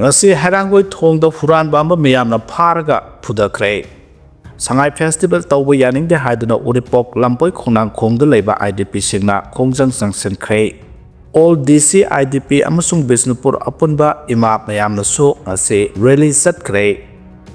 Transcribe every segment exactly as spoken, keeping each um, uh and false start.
ꯉꯁꯤ ꯍꯩꯔꯥꯡꯒꯣꯏ ꯊꯣꯡꯗ ꯍꯨꯔꯥꯟꯕ ꯑꯃ ꯃꯤꯌꯥꯝꯅ ꯐꯥꯔꯒ ꯐꯨꯗꯈ꯭ꯔꯦ꯫ ꯁꯉꯥꯏ ꯐꯦꯁꯇꯤꯚꯦꯜ ꯇꯧꯕ ꯌꯥꯅꯤꯡꯗꯦ ꯍꯥꯏꯗꯨꯅ ꯎꯔꯤꯄꯣꯛ ꯂꯝꯕꯣꯏ ꯈꯣꯡꯅꯥꯡꯈꯣꯡꯗ ꯂꯩꯕ ꯑꯥꯏ ꯗꯤ ꯄꯤꯁꯤꯡꯅ ꯈꯣꯡꯖꯪ ꯆꯪꯁꯤꯟꯈ꯭ꯔꯦ꯫ ꯑꯣꯜ ꯗꯤ ꯁꯤ, ꯑꯥꯏ ꯗꯤ ꯄꯤ ꯑꯃꯁꯨꯡ ꯕꯤꯁꯅꯨꯄꯨꯔ ꯑꯄꯨꯟꯕ ꯏꯃꯥ ꯃꯌꯥꯝꯅꯁꯨ ꯉꯁꯤ ꯔꯦꯂꯤ ꯆꯠꯈ꯭ꯔꯦ꯫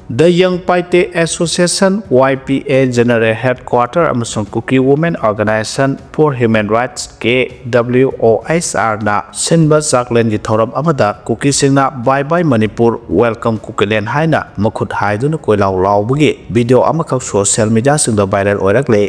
The Young Paite Association, Y P A, General Headquarter ꯑꯃꯁꯨꯡ Kuki Women Organization for Human Rights, K W O H R ꯅ ꯁꯤꯟꯕ ꯆꯥꯛꯂꯦꯟꯒꯤ ꯊꯧꯔꯝ ꯑꯃꯗ ꯀꯨꯀꯤꯁꯤꯡꯅ "Bye bye Manipur, welcome Kukiland" ꯍꯥꯏꯅ ꯃꯈꯨꯠ ꯍꯥꯏꯗꯨꯅ ꯀꯣꯏꯂꯥꯎ ꯂꯥꯎꯕꯒꯤ ꯚꯤꯗꯤꯑꯣ ꯑꯃꯈꯛ ꯁꯣꯁꯤꯌꯦꯜ ꯃꯤꯗꯤꯌꯥꯁꯤꯡꯗ ꯚꯥꯏꯔꯦꯜ ꯑꯣꯏꯔꯛꯂꯦ꯫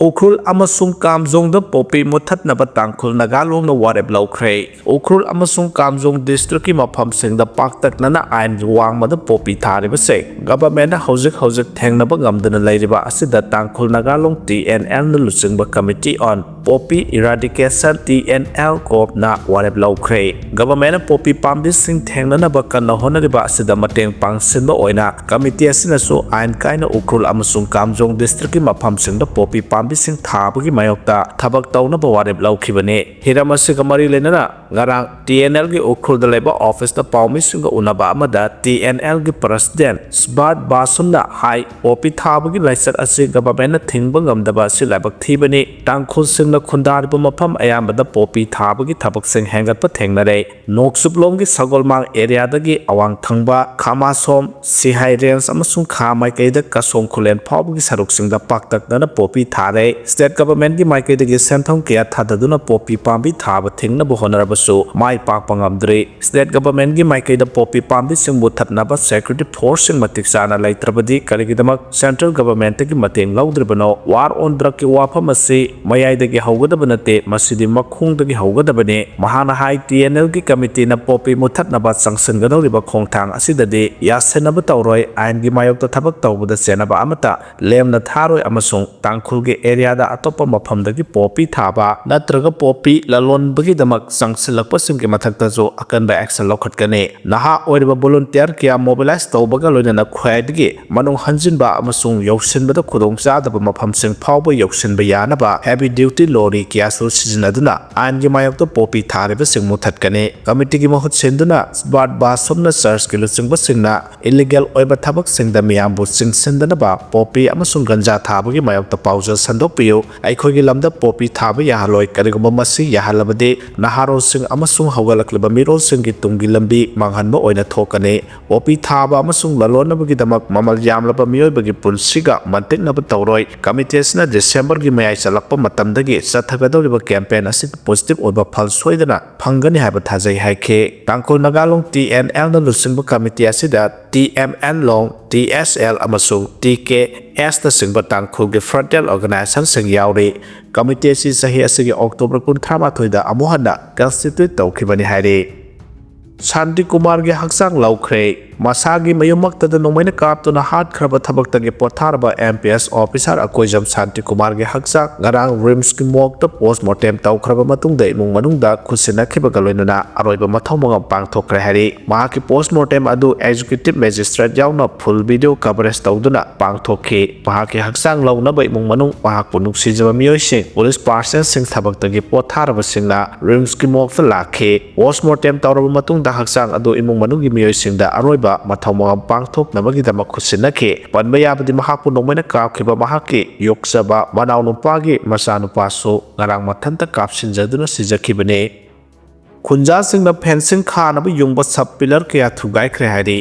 ꯎꯈ꯭ꯔꯨꯜ ꯑꯃꯁꯨꯡ ꯀꯥꯝꯖꯣꯡꯗ ꯄꯣꯄꯤ ꯃꯨꯠꯊꯠꯅꯕ ꯇꯥꯡꯈꯨꯜ ꯅꯥꯒꯥꯂꯣꯡꯅ ꯋꯥꯔꯦꯞ ꯂꯧꯈ꯭ꯔꯦ꯫ ꯎꯈ꯭ꯔꯨꯜ ꯑꯃꯁꯨꯡ ꯀꯥꯝꯖꯣꯡ ꯗꯤꯁꯇ꯭ꯔꯤꯛꯀꯤ ꯃꯐꯝꯁꯤꯡꯗ ꯄꯥꯛꯇꯛꯅꯅ ꯑꯥꯏꯟꯒꯤ ꯋꯥꯡꯃꯗ ꯄꯣꯄꯤ ꯊꯥꯔꯤꯕꯁꯦ ꯒꯚꯔꯟꯃꯦꯟꯠꯅ ꯍꯧꯖꯤꯛ ꯍꯧꯖꯤꯛ ꯊꯦꯡꯅꯕ ꯉꯝꯗꯅ ꯂꯩꯔꯤꯕ ꯑꯁꯤꯗ ꯇꯥꯡꯈꯨꯜ ꯅꯥꯒꯥꯂꯣꯡ T N L ꯅ ꯂꯨꯆꯤꯡꯕ Committee on Poppy Eradication, T N L ꯀꯣꯞꯅ ꯋꯥꯔꯦꯞ ꯂꯧꯈ꯭ꯔꯦ꯫ ꯒꯚꯔꯟꯃꯦꯟꯠꯅ ꯄꯣꯄꯤ ꯄꯥꯝꯕꯤꯁꯤꯡ ꯊꯦꯡꯅꯅꯕ ꯀꯟꯅ ꯍꯣꯠꯅꯔꯤꯕ ꯑꯁꯤꯗ ꯃꯇꯦꯡ ꯄꯥꯡꯁꯤꯟꯕ ꯑꯣꯏꯅ ꯀꯃꯤꯇꯤ ꯑꯁꯤꯅꯁꯨ ꯑꯥꯏꯟ ꯀꯥꯏꯅ ꯎꯈ꯭ꯔꯨꯜ ꯑꯃꯁꯨꯡ ꯀꯥꯝꯖꯣꯡ ꯗꯤꯁꯇ꯭ꯔꯤꯛꯀꯤ ꯃꯐꯝꯁꯤꯡꯗ ꯄꯣꯄꯤ ꯄꯥꯝꯕꯤꯁꯤꯡ ꯊꯥꯕꯒꯤ ꯃꯥꯌꯣꯛꯇ ꯊꯕꯛ ꯇꯧꯅꯕ ꯋꯥꯔꯦꯞ ꯂꯧꯈꯤꯕꯅꯤ꯫ ꯍꯤꯔꯝ ꯑꯁꯤꯒ ꯃꯔꯤ ꯂꯩꯅꯅ ꯉꯔꯥꯡ T N L ꯒꯤ ꯎꯈ꯭ꯔꯨꯜꯗ ꯂꯩꯕ ꯑꯣꯐꯤꯁꯇ ꯄꯥꯎꯃꯤꯁꯤꯡꯒ ꯎꯅꯕ ꯑꯃꯗ T N L ꯒꯤ ꯄ꯭ꯔꯁꯤꯗꯦꯟꯠ ꯁ꯭ꯕꯥꯔꯠ ꯕꯥꯁꯨꯝꯅ ꯍꯥꯏ, ꯄꯣꯄꯤ ꯊꯥꯕꯒꯤ ꯂꯥꯏꯆꯠ ꯑꯁꯤ ꯒꯚꯔꯟꯃꯦꯟꯠꯅ ꯊꯤꯡꯕ ꯉꯝꯗꯕ ꯑꯁꯤ ꯂꯥꯏꯕꯛ ꯊꯤꯕꯅꯤ꯫ ꯇꯥꯡꯈꯨꯜꯁꯤꯡꯅ ꯈꯨꯟꯗꯥꯔꯤꯕ ꯃꯐꯝ ꯑꯌꯥꯝꯕꯗ ꯄꯣꯄꯤ ꯊꯥꯕꯒꯤ ꯊꯕꯛꯁꯤꯡ ꯍꯦꯟꯒꯠꯄ ꯊꯦꯡꯅꯔꯦ꯫ ꯅꯣꯡꯆꯨꯞꯂꯣꯝꯒꯤ ꯁꯒꯣꯜꯃꯥꯡ ꯑꯦꯔꯤꯌꯥꯗꯒꯤ ꯑꯋꯥꯡ ꯊꯪꯕ ꯈꯥꯃꯥꯁꯣꯝ, ꯁꯤꯍꯥꯏ ꯔꯦꯟꯖ ꯑꯃꯁꯨꯡ ꯈꯥ ꯃꯥꯏꯀꯩꯗ ꯀꯁꯣꯡ ꯈꯨꯂꯦꯟ ꯐꯥꯎꯕꯒꯤ ꯁꯔꯨꯛꯁꯤꯡꯗ ꯄꯥꯛꯇꯛꯅꯅ ꯄꯣꯄꯤ ꯊꯥꯔꯦ꯫ ꯁ꯭ꯇꯦꯠ ꯒꯚꯔꯟꯃꯦꯟꯠꯀꯤ ꯃꯥꯏꯀꯩꯗꯒꯤ ꯁꯦꯟꯐꯝ ꯀꯌꯥ ꯊꯥꯗꯗꯨꯅ ꯄꯣꯄꯤ ꯄꯥꯝꯕꯤ ꯊꯥꯕ ꯊꯤꯡꯅꯕ ꯍꯣꯠꯅꯔꯕꯁꯨ ꯃꯥꯏ ꯄꯥꯛꯄ ꯉꯝꯗ꯭ꯔꯤ꯫ ꯁ꯭ꯇꯦꯠ ꯒꯚꯔꯟꯃꯦꯟꯠꯀꯤ ꯃꯥꯏꯀꯩꯗ ꯄꯣꯄꯤ ꯄꯥꯝꯕꯤꯁꯤꯡ ꯃꯨꯠꯊꯠꯅꯕ ꯁꯦꯀ꯭ꯌꯨꯔꯤꯇꯤ ꯐꯣꯔꯁꯁꯤꯡ ꯃꯇꯤꯛ ꯆꯥꯅ ꯂꯩꯇ꯭ꯔꯕꯗꯤ ꯀꯔꯤꯒꯤꯗꯃꯛ ꯁꯦꯟꯇ꯭ꯔꯦꯜ ꯒꯚꯔꯟꯃꯦꯟꯠꯇꯒꯤ ꯃꯇꯦꯡ ꯂꯧꯗ꯭ꯔꯤꯕꯅꯣ? ꯋꯥꯔ ꯑꯣꯟ ꯗ꯭ꯔꯒꯀꯤ ꯋꯥꯐꯝ ꯑꯁꯤ ꯃꯌꯥꯏꯗꯒꯤ ꯍꯧꯒꯗꯕ ꯅꯠꯇꯦ, ꯃꯁꯤꯗꯤ ꯃꯈꯣꯡꯗꯒꯤ ꯍꯧꯒꯗꯕꯅꯤ꯫ ꯃꯍꯥꯛꯅ ꯍꯥꯏ, T N L ꯒꯤ ꯀꯃꯤꯇꯤꯅ ꯄꯣꯄꯤ ꯃꯨꯠꯊꯠꯅꯕ ꯆꯪꯁꯤꯟꯒꯗꯧꯔꯤꯕ ꯈꯣꯡꯊꯥꯡ ꯑꯁꯤꯗꯗꯤ ꯌꯥꯁꯤꯟꯅꯕ ꯇꯧꯔꯣꯏ, ꯑꯥꯏꯟꯒꯤ ꯃꯥꯌꯣꯛꯇ ꯊꯕꯛ ꯇꯧꯕꯗ ꯆꯦꯟꯅꯕ ꯑꯃꯠꯇ ꯂꯦꯝꯅ ꯊꯥꯔꯣꯏ ꯑꯃꯁꯨꯡ ꯇꯥꯡꯈꯨꯜꯒꯤ ꯑꯦꯔꯤꯌꯥꯗ ꯑꯇꯣꯞꯄ ꯃꯐꯝꯗꯒꯤ ꯄꯣꯄꯤ ꯊꯥꯕ ꯅꯠꯇ꯭ꯔꯒ ꯄꯣꯄꯤ ꯂꯂꯣꯟꯕꯒꯤꯗꯃꯛ ꯆꯪꯁꯤꯜꯂꯛꯄꯁꯤꯡꯒꯤ ꯃꯊꯛꯇꯁꯨ ꯑꯀꯟꯕ ꯑꯦꯛꯁꯟ ꯂꯧꯈꯠꯀꯅꯤ꯫ ꯅꯍꯥ ꯑꯣꯏꯔꯤꯕ ꯚꯣꯂꯨꯟꯇꯤꯌꯔ ꯀꯌꯥ ꯃꯣꯕꯤꯂꯥꯏꯖ ꯇꯧꯕꯒ ꯂꯣꯏꯅꯅ ꯈ꯭ꯋꯥꯏꯗꯒꯤ ꯃꯅꯨꯡ ꯍꯟꯖꯤꯟꯕ ꯑꯃꯁꯨꯡ ꯌꯧꯁꯤꯟꯕꯗ ꯈꯨꯗꯣꯡꯆꯥꯗꯕ ꯃꯐꯝꯁꯤꯡ ꯐꯥꯎꯕ ꯌꯧꯁꯤꯟꯕ ꯌꯥꯅꯕ ꯍꯦꯚꯤ ꯗ꯭ꯌꯨꯇꯤ ꯂꯣꯔꯤ ꯀꯌꯥꯁꯨ ꯁꯤꯖꯤꯟꯅꯗꯨꯅ ꯑꯥꯏꯟꯒꯤ ꯃꯥꯌꯣꯛꯇ ꯄꯣꯄꯤ ꯊꯥꯔꯤꯕꯁꯤꯡ ꯃꯨꯊꯠꯀꯅꯤ꯫ ꯀꯃꯤꯇꯤꯒꯤ ꯃꯍꯨꯠ ꯁꯤꯟꯗꯨꯅ ꯁ꯭ꯃꯥꯔꯠ ꯕꯥꯁ ꯁꯨꯝꯅ ꯆꯔꯆꯀꯤ ꯂꯨꯆꯤꯡꯕꯁꯤꯡꯅ ꯏꯂꯤꯒꯦꯜ ꯑꯣꯏꯕ ꯊꯕꯛꯁꯤꯡꯗ ꯃꯤꯌꯥꯝꯕꯨ ꯆꯤꯡꯁꯤꯟꯗꯅꯕ ꯄꯣꯄꯤ ꯑꯃꯁꯨꯡ ꯒꯟꯖꯥ ꯊꯥꯕꯒꯤ ꯃꯥꯌꯣꯛꯇ ꯄꯥꯎꯖꯦꯜ ꯁꯟꯗꯣꯛꯄꯤꯌꯨ꯫ ꯑꯩꯈꯣꯏꯒꯤ ꯂꯝꯗ ꯄꯣꯄꯤ ꯊꯥꯕ ꯌꯥꯍꯜꯂꯣꯏ꯫ ꯀꯔꯤꯒꯨꯝꯕ ꯃꯁꯤ ꯌꯥꯍꯜꯂꯕꯗꯤ ꯅꯍꯥꯔꯣꯜꯁꯤꯡ ꯑꯃꯁꯨꯡ ꯍꯧꯒꯠꯂꯛꯂꯤꯕ ꯃꯤꯔꯣꯜꯁꯤꯡꯒꯤ ꯇꯨꯡꯒꯤ ꯂꯝꯕꯤ ꯃꯥꯡꯍꯟꯕ ꯑꯣꯏꯅ ꯊꯣꯛꯀꯅꯤ꯫ ꯄꯣꯄꯤ ꯊꯥꯕ ꯑꯃꯁꯨꯡ ꯂꯂꯣꯟꯅꯕꯒꯤꯗꯃꯛ ꯃꯃꯜ ꯌꯥꯝꯂꯕ ꯃꯤꯑꯣꯏꯕꯒꯤ ꯄꯨꯟꯁꯤꯒ ꯃꯟꯇꯤꯛꯅꯕ ꯇꯧꯔꯣꯏ꯫ ꯀꯃꯤꯇꯤ ꯑꯁꯤꯅ ꯗꯤꯁꯦꯝꯕꯔꯒꯤ ꯃꯌꯥꯏ ꯆꯜꯂꯛꯄ ꯃꯇꯝꯗꯒꯤ ꯆꯠꯊꯒꯗꯧꯔꯤꯕ ꯀꯦꯝꯄꯦꯟ ꯑꯁꯤꯗ ꯄꯣꯖꯤꯇꯤꯚ ꯑꯣꯏꯕ ꯐꯜ ꯁꯣꯏꯗꯅ ꯐꯪꯒꯅꯤ ꯍꯥꯏꯕ ꯊꯥꯖꯩ ꯍꯥꯏꯈꯤ꯫ ꯇꯥꯡꯈꯨꯜ ꯅꯥꯒꯥ ꯂꯣꯡ ꯇꯤ ꯑꯦꯟ ꯑꯦꯜꯅ ꯂꯨꯆꯤꯡꯕ ꯀꯃꯤꯇꯤ ꯑꯁꯤꯗ T M N Long, T S L ꯑꯃꯁꯨꯡ ꯇꯤ ꯀꯦ ꯑꯦꯁꯅꯆꯤꯡꯕ ꯇꯥꯡꯈꯨꯜꯒꯤ ꯐ꯭ꯔꯟꯇꯦꯜ ꯑꯣꯔꯒꯅꯥꯏꯖꯦꯁꯟꯁꯤꯡ ꯌꯥꯎꯔꯤ꯫ ꯀꯃꯤꯇꯤ ꯑꯁꯤ ꯆꯍꯤ ꯑꯁꯤꯒꯤ ꯑꯣꯛꯇꯣꯕꯔ ꯀꯨꯟꯊ꯭ꯔꯥ ꯃꯥꯊꯣꯏꯗ ꯑꯃꯨꯛ ꯍꯟꯅ ꯀꯟꯁꯇꯤꯇ꯭ꯌꯨꯠ ꯇꯧꯈꯤꯕꯅꯤ ꯍꯥꯏꯔꯤ꯫ ꯁꯥꯟꯇꯤ ꯀꯨꯃꯥꯔꯒꯤ ꯍꯛꯆꯥꯡ ꯂꯧꯈ꯭ꯔꯦ꯫ ꯃꯁꯥꯒꯤ ꯃꯌꯨꯝꯃꯛꯇꯗ ꯅꯣꯡꯃꯩꯅ ꯀꯥꯞꯇꯨꯅ ꯍꯥꯠꯈ꯭ꯔꯕ ꯊꯕꯛꯇꯒꯤ ꯄꯣꯊꯥꯔꯕ M P S officer Akoijam ꯁꯥꯟꯇꯤ ꯀꯨꯃꯥꯔꯒꯤ ꯍꯛꯆꯥꯡ ꯉꯔꯥꯡ ꯔꯤꯝꯁꯀꯤ ꯃꯣꯔꯒꯇ ꯄꯣꯁꯃꯣꯔꯇꯦꯝ ꯇꯧꯈ꯭ꯔꯕ ꯃꯇꯨꯡꯗ ꯏꯃꯨꯡ ꯃꯅꯨꯡꯗ ꯈꯨꯠꯁꯤꯟꯅꯈꯤꯕꯒ ꯂꯣꯏꯅꯅ ꯑꯔꯣꯏꯕ ꯃꯊꯧ ꯃꯉꯝ ꯄꯥꯡꯊꯣꯛꯈ꯭ꯔꯦ ꯍꯥꯏꯔꯤ꯫ ꯃꯍꯥꯛꯀꯤ ꯄꯣꯁꯃꯣꯔꯇꯦꯝ ꯑꯗꯨ ꯑꯦꯛꯖꯤꯀ꯭ꯌꯨꯇꯤꯚ ꯃꯦꯖꯤꯁꯇ꯭ꯔꯦꯠ ꯌꯥꯎꯅ ꯐꯨꯜ ꯚꯤꯗꯤꯑꯣ ꯀꯚꯔꯦꯖ ꯇꯧꯗꯨꯅ ꯄꯥꯡꯊꯣꯛꯈꯤ꯫ ꯃꯍꯥꯛꯀꯤ ꯍꯛꯆꯥꯡ ꯂꯧꯅꯕ ꯏꯃꯨꯡ ꯃꯅꯨꯡ, ꯃꯍꯥꯛꯄꯨ ꯅꯨꯡꯁꯤꯖꯕ ꯃꯤꯑꯣꯏꯁꯤꯡ, ꯄꯨꯂꯤꯁ ꯄꯥꯔꯁꯅꯦꯜꯁꯤꯡ, ꯊꯕꯛꯇꯒꯤ ꯄꯣꯊꯥꯔꯕꯁꯤꯡꯅ ꯔꯤꯝꯁꯀꯤ ꯃꯣꯔꯒꯇ ꯂꯥꯛꯈꯤ꯫ ꯄꯣꯁꯃꯣꯔꯇꯦꯝ ꯇꯧꯔꯕ ꯃꯇꯨꯡꯗ ꯍꯛꯆꯥꯡ ꯑꯗꯨ ꯏꯃꯨꯡ ꯃꯅꯨꯡꯒꯤ ꯃꯤꯑꯣꯏꯁꯤꯡꯗ ꯑꯔꯣꯏꯕ ꯃꯊꯧ ꯃꯉꯝ ꯄꯥꯡꯊꯣꯛꯅꯕꯒꯤꯗꯃꯛ ꯈꯨꯠꯁꯤꯟꯅꯈꯤ꯫ ꯄꯟꯕ ꯌꯥꯕꯗꯤ ꯃꯍꯥꯛꯄꯨ ꯅꯣꯡꯃꯩꯅ ꯀꯥꯞꯈꯤꯕ ꯃꯍꯥꯛꯀꯤ ꯌꯣꯛꯆꯕ ꯃꯅꯥꯎꯅꯨꯄꯥꯒꯤ ꯃꯆꯥꯅꯨꯄꯥꯁꯨ ꯉꯔꯥꯡ ꯃꯊꯟꯇ ꯀꯥꯞꯁꯤꯟꯖꯗꯨꯅ ꯁꯤꯖꯈꯤꯕꯅꯤ꯫ ꯈꯨꯟꯖꯥꯁꯤꯡꯅ ꯐꯦꯟꯁꯤꯡ ꯈꯥꯅꯕ ꯌꯨꯡꯕ ꯁꯕ ꯄꯤꯂꯔ ꯀꯌꯥ ꯊꯨꯒꯥꯏꯈ꯭ꯔꯦ ꯍꯥꯏꯔꯤ꯫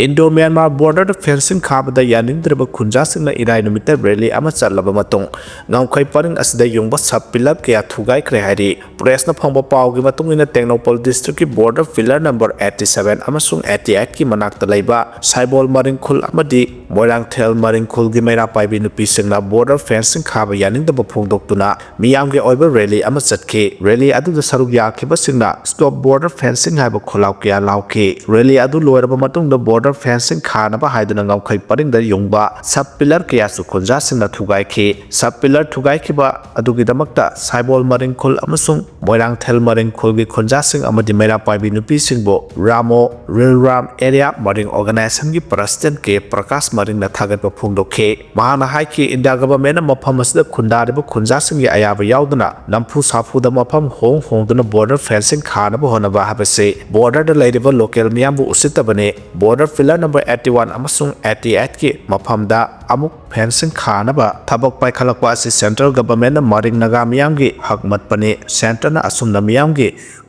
ꯏꯟꯗꯣ ꯃ꯭ꯌꯥꯟꯃꯥꯔ ꯕꯣꯔꯗꯔꯗ ꯐꯦꯟꯁꯤꯡ ꯈꯥꯕꯗ ꯌꯥꯅꯤꯡꯗ꯭ꯔꯕ ꯈꯨꯟꯖꯥꯁꯤꯡꯅ ꯏꯔꯥꯏ ꯅꯨꯃꯤꯠꯇ ꯔꯦꯂꯤ ꯑꯃ ꯆꯠꯂꯕ ꯃꯇꯨꯡ ꯉꯝꯈꯩ ꯄꯔꯤꯡ ꯑꯁꯤꯗ ꯌꯨꯡꯕ ꯁꯕ ꯄꯤꯂꯔ ꯀꯌꯥ ꯊꯨꯒꯥꯏꯈ꯭ꯔꯦ ꯍꯥꯏꯔꯤ꯫ ꯄ꯭ꯔꯦꯁꯅ ꯐꯪꯕ ꯄꯥꯎꯒꯤ ꯃꯇꯨꯡ ꯏꯟꯅ ꯇꯦꯡꯅꯧꯄꯜ ꯗꯤꯁꯇ꯭ꯔꯤꯛꯀꯤ border pillar number eighty seven ꯑꯃꯁꯨꯡ eighty eight ꯀꯤ ꯃꯅꯥꯛꯇ ꯂꯩꯕ ꯁꯥꯏꯕꯣꯜ ꯃꯔꯤꯡꯈꯨꯜ ꯑꯃꯗꯤ ꯃꯣꯏꯔꯥꯡꯊꯦꯜ ꯃꯔꯤꯡꯈꯨꯜꯒꯤ ꯃꯩꯔꯥ ꯄꯥꯏꯕꯤ ꯅꯨꯄꯤꯁꯤꯡꯅ ꯕꯣꯔꯗꯔ ꯐꯦꯟꯁꯤꯡ ꯈꯥꯕ ꯌꯥꯅꯤꯡꯗꯕ ꯐꯣꯡꯗꯣꯛꯇꯨꯅ ꯃꯤꯌꯥꯝꯒꯤ ꯑꯣꯏꯕ ꯔꯦꯂꯤ ꯑꯃ ꯆꯠꯈꯤ꯫ ꯔꯦꯂꯤ ꯑꯗꯨꯗ ꯁꯔꯨꯛ ꯌꯥꯈꯤꯕꯁꯤꯡꯅ "Stop border fencing" ꯍꯥꯏꯕ ꯈꯣꯜꯂꯥꯎ ꯀꯌꯥ ꯂꯥꯎꯈꯤ꯫ ꯔꯦꯂꯤ ꯑꯗꯨ ꯂꯣꯏꯔꯕ ꯃꯇꯨꯡꯗ ꯕꯣꯔꯗꯔ ꯐꯦꯟꯁꯤꯡ ꯈꯥꯅꯕ ꯍꯥꯏꯗꯨꯅ ꯉꯝꯈꯩ ꯄꯔꯤꯡꯗ ꯌꯨꯡꯕ ꯁꯕ ꯄꯤꯂꯔ ꯀꯌꯥꯁꯨ ꯈꯨꯟꯖꯥꯁꯤꯡꯅ ꯊꯨꯒꯥꯏꯈꯤ꯫ ꯁꯕ ꯄꯤꯂꯔ ꯊꯨꯒꯥꯏꯈꯤꯕ ꯑꯗꯨꯒꯤꯗꯃꯛꯇ ꯁꯥꯏꯕꯣꯜ ꯃꯔꯤꯡꯈꯨꯜ ꯑꯃꯁꯨꯡ ꯃꯣꯏꯔꯥꯡꯊꯦꯜ ꯃꯔꯤꯡꯈꯨꯜꯒꯤ ꯈꯨꯟꯖꯥꯁꯤꯡ ꯑꯃꯗꯤ ꯃꯩꯔꯥ ꯄꯥꯏꯕꯤ ꯅꯨꯄꯤꯁꯤꯡꯕꯨ ꯔꯥꯃꯣ ꯔꯤꯜ ꯔꯥꯝ ꯑꯦꯔꯤꯌꯥ ꯃꯔꯤꯡ ꯑꯣꯔꯒꯅꯥꯏꯖꯦꯁꯟꯒꯤ ꯄ꯭ꯔꯁꯤꯗꯦꯟ ꯀꯦ ꯄ꯭ꯔꯀꯥꯁ ꯃꯔꯤꯡꯅ ꯊꯥꯒꯠꯄ ꯐꯣꯡꯗꯣꯛꯈꯤ꯫ ꯃꯍꯥꯛꯅ ꯍꯥꯏꯈꯤ, ꯏꯟꯗꯤꯌꯥ ꯒꯚꯔꯟꯃꯦꯟꯠꯅ ꯃꯐꯝ ꯑꯁꯤꯗ ꯈꯨꯟꯗꯥꯔꯤꯕ ꯈꯨꯟꯖꯥꯁꯤꯡꯒꯤ ꯑꯌꯥꯕ ꯌꯥꯎꯗꯅ ꯅꯝꯐꯨ ꯁꯥꯐꯨꯗ ꯃꯐꯝ ꯍꯣꯡ ꯍꯣꯡꯗꯨꯅ ꯕꯣꯔꯗꯔ ꯐꯦꯟꯁꯤꯡ ꯈꯥꯅꯕ ꯍꯣꯠꯅꯕ ꯍꯥꯏꯕꯁꯤ ꯕꯣꯔꯗꯔꯗ ꯂꯩꯔꯤꯕ ꯂꯣꯀꯦꯜ ꯃꯤꯌꯥꯝꯕꯨ ꯎꯁꯤꯠꯇꯕꯅꯤ꯫ Border pillar number eighty one ꯑꯃꯁꯨꯡ eighty eight ꯀꯤ ꯃꯐꯝꯗ ꯑꯃꯨꯛ ꯐꯦꯟꯁꯤꯡ ꯈꯥꯅꯕ ꯊꯕꯛ ꯄꯥꯏꯈꯠꯂꯛꯄ ꯑꯁꯤ ꯁꯦꯟꯇ꯭ꯔꯦꯜ ꯒꯚꯔꯟꯃꯦꯟꯠꯅ ꯃꯔꯤꯡ ꯅꯥꯒꯥ ꯃꯤꯌꯥꯝꯒꯤ ꯍꯛ ꯃꯠꯄꯅꯤ꯫ ꯁꯦꯟꯇ꯭ꯔꯅ ꯑꯁꯨꯝꯅ ꯃꯤꯌꯥꯝꯒꯤ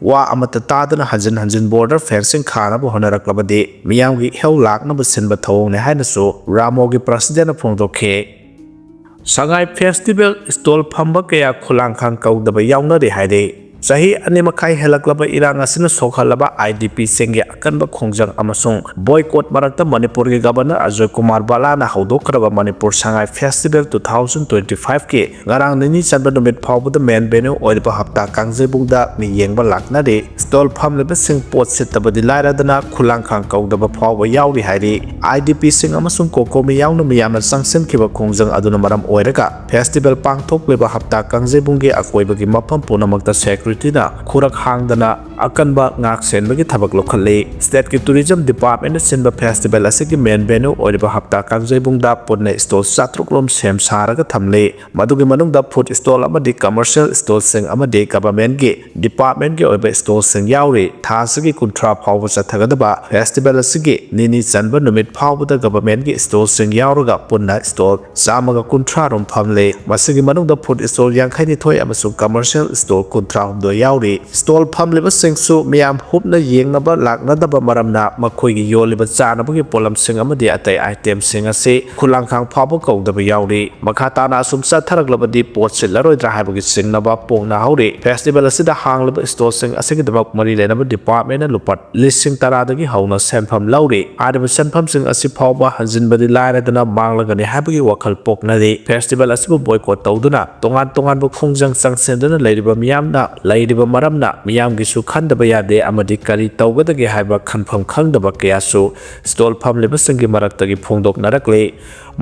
ꯋꯥ ꯑꯃꯠꯇ ꯇꯥꯗꯅ ꯍꯟꯖꯤꯟ ꯍꯟꯖꯤꯟ ꯕꯣꯔꯗꯔ ꯐꯦꯟꯁꯤꯡ ꯈꯥꯅꯕ ꯍꯣꯠꯅꯔꯛꯂꯕꯗꯤ ꯃꯤꯌꯥꯝꯒꯤ ꯏꯍꯧ ꯂꯥꯛꯅꯕ ꯁꯤꯟꯕ ꯊꯧꯑꯣꯡꯅꯤ ꯍꯥꯏꯅꯁꯨ ꯔꯥꯃꯣꯒꯤ ꯄ꯭ꯔꯁꯤꯗꯦꯟꯠꯅ ꯐꯣꯡꯗꯣꯛꯈꯤ꯫ ꯁꯉꯥꯏ ꯐꯦꯁꯇꯤꯚꯦꯜ ꯁ꯭ꯇꯣꯜ ꯐꯝꯕ ꯀꯌꯥ ꯈꯨꯂꯥꯡꯈꯥꯡ ꯀꯧꯗꯕ ꯌꯥꯎꯅꯔꯤ ꯍꯥꯏꯔꯤ꯫ ꯆꯍꯤ ꯑꯅꯤ ꯃꯈꯥꯏ ꯍꯦꯜꯂꯛꯂꯕ ꯏꯔꯥꯡ ꯑꯁꯤꯅ ꯁꯣꯛꯍꯜꯂꯕ IDPꯁꯤꯡꯒꯤ ꯑꯀꯟꯕ ꯈꯣꯡꯖꯪ ꯑꯃꯁꯨꯡ ꯕꯣꯏꯀꯣꯠ ꯃꯔꯛꯇ ꯃꯅꯤꯄꯨꯔꯒꯤ ꯒꯚꯔꯅꯔ ꯑꯖꯣꯏ ꯀꯨꯃꯥꯔ ꯕꯂꯥꯅ ꯍꯧꯗꯣꯛꯈ꯭ꯔꯕ Manipur Sangai festival two thousand twenty five ꯀꯤ ꯉꯔꯥꯡ ꯅꯤꯅꯤ ꯆꯟꯕ ꯅꯨꯃꯤꯠ ꯐꯥꯎꯕꯗ ꯃꯦꯟ ꯚꯦꯅ꯭ꯌꯨ ꯑꯣꯏꯔꯤꯕ ꯍꯞꯇꯥ ꯀꯥꯡꯖꯩꯕꯨꯡꯗ ꯃꯤ ꯌꯦꯡꯕ ꯂꯥꯛꯅꯔꯤ꯫ ꯁ꯭ꯇꯣꯜ ꯐꯝꯂꯤꯕꯁꯤꯡ ꯄꯣꯠ ꯁꯤꯠꯇꯕꯗꯤ ꯂꯥꯏꯔꯗꯅ ꯈꯨꯂꯥꯡꯈꯥꯡ ꯀꯧꯗꯕ ꯐꯥꯎꯕ ꯌꯥꯎꯔꯤ ꯍꯥꯏꯔꯤ꯫ IDPꯁꯤꯡ ꯑꯃꯁꯨꯡ ꯀꯣꯀꯣꯃꯤ ꯌꯥꯎꯅ ꯃꯤꯌꯥꯝꯅ ꯆꯪꯁꯤꯟꯈꯤꯕ ꯈꯣꯡꯖꯪ ꯑꯗꯨꯅ ꯃꯔꯝ ꯑꯣꯏꯔꯒ ꯐꯦꯁꯇꯤꯚꯦꯜ ꯄꯥꯡꯊꯣꯛꯂꯤꯕ ꯍꯞꯇꯥ ꯀꯥꯡꯖꯩꯕꯨꯡꯒꯤ ꯑꯀꯣꯏꯕꯒꯤ ꯃꯐꯝ ꯄꯨꯝꯅꯃꯛꯇ ꯁꯦꯀ꯭ꯌꯨꯔꯤꯇꯤꯅ ꯈꯨꯔꯛ ꯍꯥꯡꯗꯅ ꯑꯀꯟꯕ ꯉꯥꯛ ꯁꯦꯟꯕꯒꯤ ꯊꯕꯛ ꯂꯧꯈꯠꯂꯤ꯫ ꯁ꯭ꯇꯦꯠꯀꯤ ꯇꯨꯔꯤꯖꯝ ꯗꯤꯄꯥꯔꯠꯃꯦꯟꯠꯅ ꯁꯤꯟꯕ ꯐꯦꯁꯇꯤꯚꯦꯜ ꯑꯁꯤꯒꯤ ꯃꯦꯟ ꯚꯦꯅ꯭ꯌꯨ ꯑꯣꯏꯔꯤꯕ ꯍꯞꯇꯥ ꯀꯥꯡꯖꯩꯕꯨꯡꯗ ꯄꯨꯟꯅ ꯁ꯭ꯇꯣꯜ ꯆꯥꯇ꯭ꯔꯨꯛ ꯔꯣꯝ ꯁꯦꯝ ꯁꯥꯔꯒ ꯊꯝꯂꯤ꯫ ꯃꯗꯨꯒꯤ ꯃꯅꯨꯡꯗ ꯐꯨꯗ ꯁ꯭ꯇꯣꯜ ꯑꯃꯗꯤ ꯀꯃꯔꯁꯤꯌꯦꯜ ꯁ꯭ꯇꯣꯜꯁꯤꯡ ꯑꯃꯗꯤ ꯒꯚꯔꯟꯃꯦꯟꯠꯀꯤ ꯗꯤꯄꯥꯔꯠꯃꯦꯟꯠꯀꯤ ꯑꯣꯏꯕ ꯁ꯭ꯇꯣꯜꯁꯤꯡ ꯌꯥꯎꯔꯤ꯫ ꯊꯥ ꯑꯁꯤꯒꯤ ꯀꯨꯟꯊ꯭ꯔꯥ ꯐꯥꯎꯕ ꯆꯠꯊꯒꯗꯕ ꯐꯦꯁꯇꯤꯚꯦꯜ ꯑꯁꯤꯒꯤ ꯅꯤꯅꯤ ꯆꯟꯕ ꯅꯨꯃꯤꯠ ꯐꯥꯎꯕꯗ ꯒꯚꯔꯟꯃꯦꯟꯠꯀꯤ ꯁ꯭ꯇꯣꯜꯁꯤꯡ ꯌꯥꯎꯔꯒ ꯄꯨꯟꯅ ꯁ꯭ꯇꯣꯜ ꯆꯥꯝꯃꯒ ꯀꯨꯟꯊ꯭ꯔꯥ ꯔꯣꯝ ꯐꯝꯂꯤ꯫ ꯃꯁꯤꯒꯤ ꯃꯅꯨꯡꯗ ꯐꯨꯗ ꯁ꯭ꯇꯣꯜ ꯌꯥꯡꯈꯩ ꯅꯤꯊꯣꯏ ꯑꯃꯁꯨꯡ ꯀꯃꯔꯁꯤꯌꯦꯜ ꯁ꯭ꯇꯣꯜ ꯀꯨꯟꯊ꯭ꯔꯥ ꯍꯨꯝꯗꯣꯏ ꯌꯥꯎꯔꯤ꯫ ꯁ꯭ꯇꯣꯜ ꯐꯝꯂꯤꯕꯁꯤꯡꯁꯨ ꯃꯤꯌꯥꯝ ꯍꯨꯞꯅ ꯌꯦꯡꯅꯕ ꯂꯥꯛꯅꯗꯕ ꯃꯔꯝꯅ ꯃꯈꯣꯏꯒꯤ ꯌꯣꯜꯂꯤꯕ ꯆꯥꯅꯕꯒꯤ ꯄꯣꯠꯂꯝꯁꯤꯡ ꯑꯃꯗꯤ ꯑꯇꯩ ꯑꯥꯏꯇꯦꯝꯁꯤꯡ ꯑꯁꯤ ꯈꯨꯂꯥꯡꯈꯥꯡ ꯐꯥꯎꯕ ꯀꯧꯗꯕ ꯌꯥꯎꯔꯤ꯫ ꯃꯈꯥ ꯇꯥꯅ ꯑꯁꯨꯝ ꯆꯠꯊꯔꯛꯂꯕꯗꯤ ꯄꯣꯠ ꯁꯤꯠꯂꯔꯣꯏꯗ꯭ꯔꯥ ꯍꯥꯏꯕꯒꯤ ꯆꯤꯡꯅꯕ ꯄꯣꯛꯅꯍꯧꯔꯤ꯫ ꯐꯦꯁꯇꯤꯚꯦꯜ ꯑꯁꯤꯗ ꯍꯥꯡꯂꯤꯕ ꯁ꯭ꯇꯣꯜꯁꯤꯡ ꯑꯁꯤꯒꯤꯗꯃꯛ ꯃꯔꯤ ꯂꯩꯅꯕ ꯗꯤꯄꯥꯔꯠꯃꯦꯟꯠꯅ ꯂꯨꯄꯥ ꯂꯤꯁꯤꯡ ꯇꯔꯥꯗꯒꯤ ꯍꯧꯅ ꯁꯦꯟꯐꯝ ꯂꯧꯔꯤ꯫ ꯍꯥꯏꯔꯤꯕ ꯁꯦꯟꯐꯝꯁꯤꯡ ꯑꯁꯤ ꯐꯥꯎꯕ ꯍꯟꯖꯤꯟꯕꯗꯤ ꯂꯥꯏꯔꯗꯅ ꯃꯥꯡꯂꯒꯅꯤ ꯍꯥꯏꯕꯒꯤ ꯋꯥꯈꯜ ꯄꯣꯛꯅꯔꯤ꯫ ꯐꯦꯁꯇꯤꯚꯦꯜ ꯑꯁꯤꯕꯨ ꯕꯣꯏꯀꯣꯠ ꯇꯧꯗꯨꯅ ꯇꯣꯉꯥꯟ ꯇꯣꯉꯥꯟꯕ ꯈꯣꯡꯖꯪ ꯆꯪꯁꯤꯟꯗꯨꯅ ꯂꯩꯔꯤꯕ ꯃꯤꯌꯥꯝꯅ ꯂꯩꯔꯤꯕ ꯃꯔꯝꯅ ꯃꯤꯌꯥꯝꯒꯤꯁꯨ ꯈꯟꯗꯕ ꯌꯥꯗꯦ ꯑꯃꯗꯤ ꯀꯔꯤ ꯇꯧꯒꯗꯒꯦ ꯍꯥꯏꯕ ꯈꯟꯐꯝ ꯈꯪꯗꯕ ꯀꯌꯥꯁꯨ ꯁ꯭ꯇꯣꯜ ꯐꯝꯂꯤꯕꯁꯤꯡꯒꯤ ꯃꯔꯛꯇꯒꯤ ꯐꯣꯡꯗꯣꯛꯅꯔꯛꯂꯤ꯫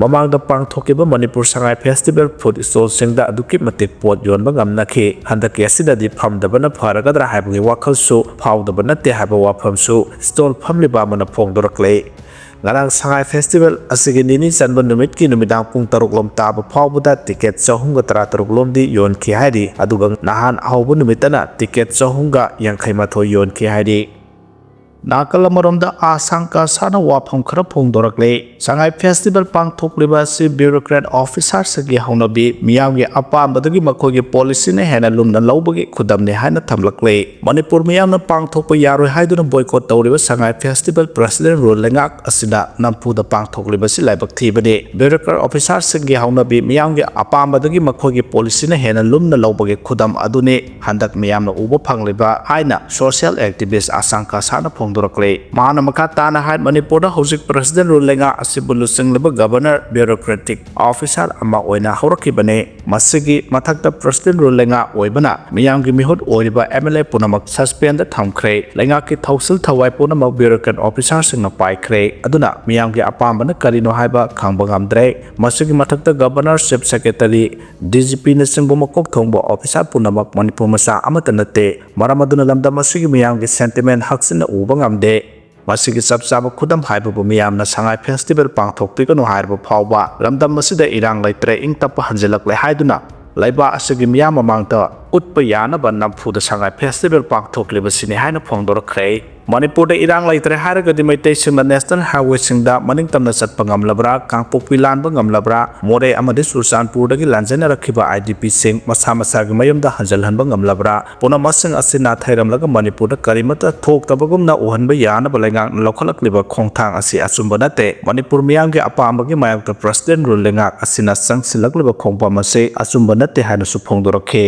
ꯃꯃꯥꯡꯗ ꯄꯥꯡꯊꯣꯛꯈꯤꯕ ꯃꯅꯤꯄꯨꯔ ꯁꯉꯥꯏ ꯐꯦꯁꯇꯤꯚꯦꯜ ꯐꯨꯗ ꯁ꯭ꯇꯣꯜꯁꯤꯡꯗ ꯑꯗꯨꯛꯀꯤ ꯃꯇꯤꯛ ꯄꯣꯠ ꯌꯣꯟꯕ ꯉꯝꯅꯈꯤ꯫ ꯍꯟꯗꯛꯀꯤ ꯑꯁꯤꯗꯗꯤ ꯐꯝꯗꯕꯅ ꯐꯔꯒꯗ꯭ꯔꯥ ꯍꯥꯏꯕꯒꯤ ꯋꯥꯈꯜꯁꯨ ꯐꯥꯎꯗꯕ ꯅꯠꯇꯦ ꯍꯥꯏꯕ ꯋꯥꯐꯝꯁꯨ ꯁ꯭ꯇꯣꯜ ꯐꯝꯂꯤꯕ ꯑꯃꯅ ꯐꯣꯡꯗꯣꯔꯛꯂꯦ꯫ ꯉꯔꯥꯡ ꯁꯉꯥꯏ ꯐꯦꯁꯇꯤꯚꯦꯜ ꯑꯁꯤꯒꯤ ꯅꯤꯅꯤ ꯆꯟꯕ ꯅꯨꯃꯤꯠꯀꯤ ꯅꯨꯃꯤꯗꯥꯡ ꯄꯨꯡ ꯇꯔꯨꯛ ꯂꯣꯝ ꯇꯥꯕ ꯐꯥꯎꯕꯗ ꯇꯤꯀꯦꯠ ꯆꯍꯨꯝꯒ ꯇꯔꯥ ꯇꯔꯨꯛ ꯂꯣꯝꯗꯤ ꯌꯣꯟꯈꯤ ꯍꯥꯏꯔꯤ꯫ ꯑꯗꯨꯒ ꯅꯍꯥꯟ ꯑꯍꯧꯕ ꯅꯨꯃꯤꯠꯇꯅ ꯇꯤꯀꯦꯠ ꯆꯍꯨꯝꯒ ꯌꯥꯡꯈꯩ ꯃꯥꯊꯣꯏ ꯌꯣꯟꯈꯤ ꯍꯥꯏꯔꯤ꯫ ꯅꯥꯀꯜ ꯑꯃꯔꯣꯝꯗ ꯑꯁꯥꯡ ꯀꯥꯁꯥꯅ ꯋꯥꯐꯝ ꯈꯔ ꯐꯣꯡꯗꯣꯔꯛꯂꯤ꯫ ꯁꯉꯥꯏ ꯐꯦꯁꯇꯤꯚꯦꯜ ꯄꯥꯡꯊꯣꯛꯂꯤꯕ ꯑꯁꯤ ꯕ꯭ꯌꯨꯔꯣꯀ꯭ꯔꯦꯠ ꯑꯣꯐꯤꯁꯥꯔꯁꯤꯡꯒꯤ ꯍꯧꯅꯕꯤ, ꯃꯤꯌꯥꯝꯒꯤ ꯑꯄꯥꯝꯕꯗꯒꯤ ꯃꯈꯣꯏꯒꯤ ꯄꯣꯂꯤꯁꯤꯅ ꯍꯦꯟꯅ ꯂꯨꯝꯅ ꯂꯧꯕꯒꯤ ꯈꯨꯗꯝꯅꯤ ꯍꯥꯏꯅ ꯊꯝꯂꯛꯂꯤ꯫ ꯃꯅꯤꯄꯨꯔ ꯃꯤꯌꯥꯝꯅ ꯄꯥꯡꯊꯣꯛꯄ ꯌꯥꯔꯣꯏ ꯍꯥꯏꯗꯨꯅ ꯕꯣꯏꯀꯣꯠ ꯇꯧꯔꯤꯕ ꯁꯉꯥꯏ ꯐꯦꯁꯇꯤꯚꯦꯜ ꯄ꯭ꯔꯁꯤꯗꯦꯟ ꯔꯨꯜ ꯂꯩꯉꯥꯛ ꯑꯁꯤꯅ ꯅꯝꯐꯨꯗ ꯄꯥꯡꯊꯣꯛꯂꯤꯕꯁꯤ ꯂꯥꯏꯕꯛ ꯊꯤꯕꯅꯤ꯫ ꯕ꯭ꯌꯨꯔꯣꯀ꯭ꯔꯦꯠ ꯑꯣꯐꯤꯁꯥꯔꯁꯤꯡꯒꯤ ꯍꯧꯅꯕꯤ, ꯃꯤꯌꯥꯝꯒꯤ ꯑꯄꯥꯝꯕꯗꯒꯤ ꯃꯈꯣꯏꯒꯤ ꯄꯣꯂꯤꯁꯤꯅ ꯍꯦꯟꯅ ꯂꯨꯝꯅ ꯂꯧꯕꯒꯤ ꯈꯨꯗꯝ ꯑꯗꯨꯅꯤ ꯍꯟꯗꯛ ꯃꯤꯌꯥꯝꯅ ꯎꯕ ꯐꯪꯂꯤꯕ ꯍꯥꯏꯅ ꯁꯣꯁꯤꯌꯦꯜ ꯑꯦꯛꯇꯤꯚꯤꯁ ꯑꯁꯥꯡ ꯀꯥꯁꯥꯅ ꯐꯣꯡꯗꯣꯔꯛꯂꯤ꯫ ꯃꯍꯥꯛꯅ ꯃꯈꯥ ꯇꯥꯅ ꯍꯥꯏ, ꯃꯅꯤꯄꯨꯔꯗ ꯍꯧꯖꯤꯛ ꯄ꯭ꯔꯁꯤꯗꯦꯟ ꯔꯨꯜ ꯂꯩꯉꯥꯛ ꯑꯁꯤꯕꯨ ꯂꯨꯆꯤꯡꯂꯤꯕ ꯒꯕꯔꯅꯔ ꯕ꯭ꯌꯨꯔꯣꯀ꯭ꯔꯦꯇꯤꯛ ꯑꯣꯐꯤꯁꯥꯔ ꯑꯃ ꯑꯣꯏꯅ ꯍꯧꯔꯛꯈꯤꯕꯅꯤ꯫ ꯃꯁꯤꯒꯤ ꯃꯊꯛꯇ ꯄ꯭ꯔꯁꯤꯗꯦꯟ ꯔꯨꯜ ꯂꯩꯉꯥꯛ ꯑꯣꯏꯕꯅ ꯃꯤꯌꯥꯝꯒꯤ ꯃꯤꯍꯨꯠ ꯑꯣꯏꯔꯤꯕ ꯑꯦꯝ ꯑꯦꯜ ꯑꯦ ꯄꯨꯝꯅꯃꯛ ꯁꯁꯄꯦꯟꯗ ꯊꯝꯈ꯭ꯔꯦ꯫ ꯂꯩꯉꯥꯛꯀꯤ ꯊꯧꯁꯤꯜ ꯊꯋꯥꯏ ꯄꯨꯝꯅꯃꯛ ꯕ꯭ꯌꯨꯔꯣꯀ꯭ꯔꯦꯠ ꯑꯣꯐꯤꯁꯥꯔꯁꯤꯡꯅ ꯄꯥꯏꯈ꯭ꯔꯦ꯫ ꯑꯗꯨꯅ ꯃꯤꯌꯥꯝꯒꯤ ꯑꯄꯥꯝꯕꯅ ꯀꯔꯤꯅꯣ ꯍꯥꯏꯕ ꯈꯪꯕ ꯉꯝꯗ꯭ꯔꯦ꯫ ꯃꯁꯤꯒꯤ ꯃꯊꯛꯇ governor, chief secretary, D G ꯄꯤꯅꯆꯤꯡꯕ ꯃꯀꯣꯛ ꯊꯣꯡꯕ ꯑꯣꯐꯤꯁꯥꯔ ꯄꯨꯝꯅꯃꯛ ꯃꯅꯤꯄꯨꯔ ꯃꯆꯥ ꯑꯃꯠꯇ ꯅꯠꯇꯦ꯫ ꯃꯔꯝ ꯑꯗꯨꯅ ꯂꯝꯗꯝ ꯑꯁꯤꯒꯤ ꯃꯤꯌꯥꯝꯒꯤ ꯁꯦꯟꯇꯤꯃꯦꯟ ꯍꯛꯆꯤꯟꯅ ꯎꯕ ꯉꯝꯗꯦ꯫ ꯃꯁꯤꯒꯤ ꯆꯞ ꯆꯥꯕ ꯈꯨꯗꯝ ꯍꯥꯏꯕꯕꯨ ꯃꯤꯌꯥꯝꯅ ꯁꯉꯥꯏ ꯐꯦꯁꯇꯤꯚꯦꯜ ꯄꯥꯡꯊꯣꯛꯄꯤꯒꯅꯨ ꯍꯥꯏꯔꯕ ꯐꯥꯎꯕ ꯂꯝꯗꯝ ꯑꯁꯤꯗ ꯏꯔꯥꯡ ꯂꯩꯇ꯭ꯔꯦ, ꯏꯪ ꯇꯞꯄ ꯍꯟꯖꯤꯜꯂꯛꯂꯦ ꯍꯥꯏꯗꯨꯅ ꯂꯩꯕꯥꯛ ꯑꯁꯤꯒꯤ ꯃꯤꯌꯥꯝ ꯃꯃꯥꯡꯗ ꯎꯠꯄ ꯌꯥꯅꯕ ꯅꯝꯐꯨꯗ ꯁꯉꯥꯏ ꯐꯦꯁꯇꯤꯚꯦꯜ ꯄꯥꯡꯊꯣꯛꯂꯤꯕꯁꯤꯅꯤ ꯍꯥꯏꯅ ꯐꯣꯡꯗꯣꯔꯛꯈ꯭ꯔꯦ꯫ ꯃꯅꯤꯄꯨꯔꯗ ꯏꯔꯥꯡ ꯂꯩꯇ꯭ꯔꯦ ꯍꯥꯏꯔꯒꯗꯤ ꯃꯩꯇꯩꯁꯤꯡꯅ ꯅꯦꯁꯅꯦꯜ ꯍꯥꯏꯋꯦꯁꯤꯡꯗ ꯃꯅꯤꯡ ꯇꯝꯅ ꯆꯠꯄ ꯉꯝꯂꯕ꯭ꯔꯥ? ꯀꯥꯡꯄꯣꯛꯄꯤ ꯂꯥꯟꯕ ꯉꯝꯂꯕ꯭ꯔꯥ? ꯃꯣꯔꯦ ꯑꯃꯗꯤ ꯆꯨꯔꯆꯥꯟꯄꯨꯔꯗꯒꯤ ꯂꯥꯟꯖꯦꯟꯅꯔꯛꯈꯤꯕ ꯑꯥꯏ ꯗꯤ ꯄꯤꯁꯤꯡ ꯃꯁꯥ ꯃꯁꯥꯒꯤ ꯃꯌꯨꯝꯗ ꯍꯟꯖꯤꯜꯍꯟꯕ ꯉꯝꯂꯕ꯭ꯔꯥ? ꯄꯨꯝꯅꯃꯛꯁꯤꯡ ꯑꯁꯤ ꯅꯥꯊꯩꯔꯝꯂꯒ ꯃꯅꯤꯄꯨꯔꯗ ꯀꯔꯤꯃꯠꯇ ꯊꯣꯛꯇꯕꯒꯨꯝꯅ ꯎꯍꯟꯕ ꯌꯥꯅꯕ ꯂꯩꯉꯥꯛꯅ ꯂꯧꯈꯠꯂꯛꯂꯤꯕ ꯈꯣꯡꯊꯥꯡ ꯑꯁꯤ ꯑꯆꯨꯝꯕ ꯅꯠꯇꯦ꯫ ꯃꯅꯤꯄꯨꯔ ꯃꯤꯌꯥꯝꯒꯤ ꯑꯄꯥꯝꯕꯒꯤ ꯃꯥꯌꯣꯛꯇ ꯄ꯭ꯔꯁꯤꯗꯦꯟ ꯔꯨꯜ ꯂꯩꯉꯥꯛ ꯑꯁꯤꯅ ꯆꯪꯁꯤꯜꯂꯛꯂꯤꯕ ꯈꯣꯡꯐꯝ ꯑꯁꯤ ꯑꯆꯨꯝꯕ ꯅꯠꯇꯦ ꯍꯥꯏꯅꯁꯨ ꯐꯣꯡꯗꯣꯔꯛꯈꯤ꯫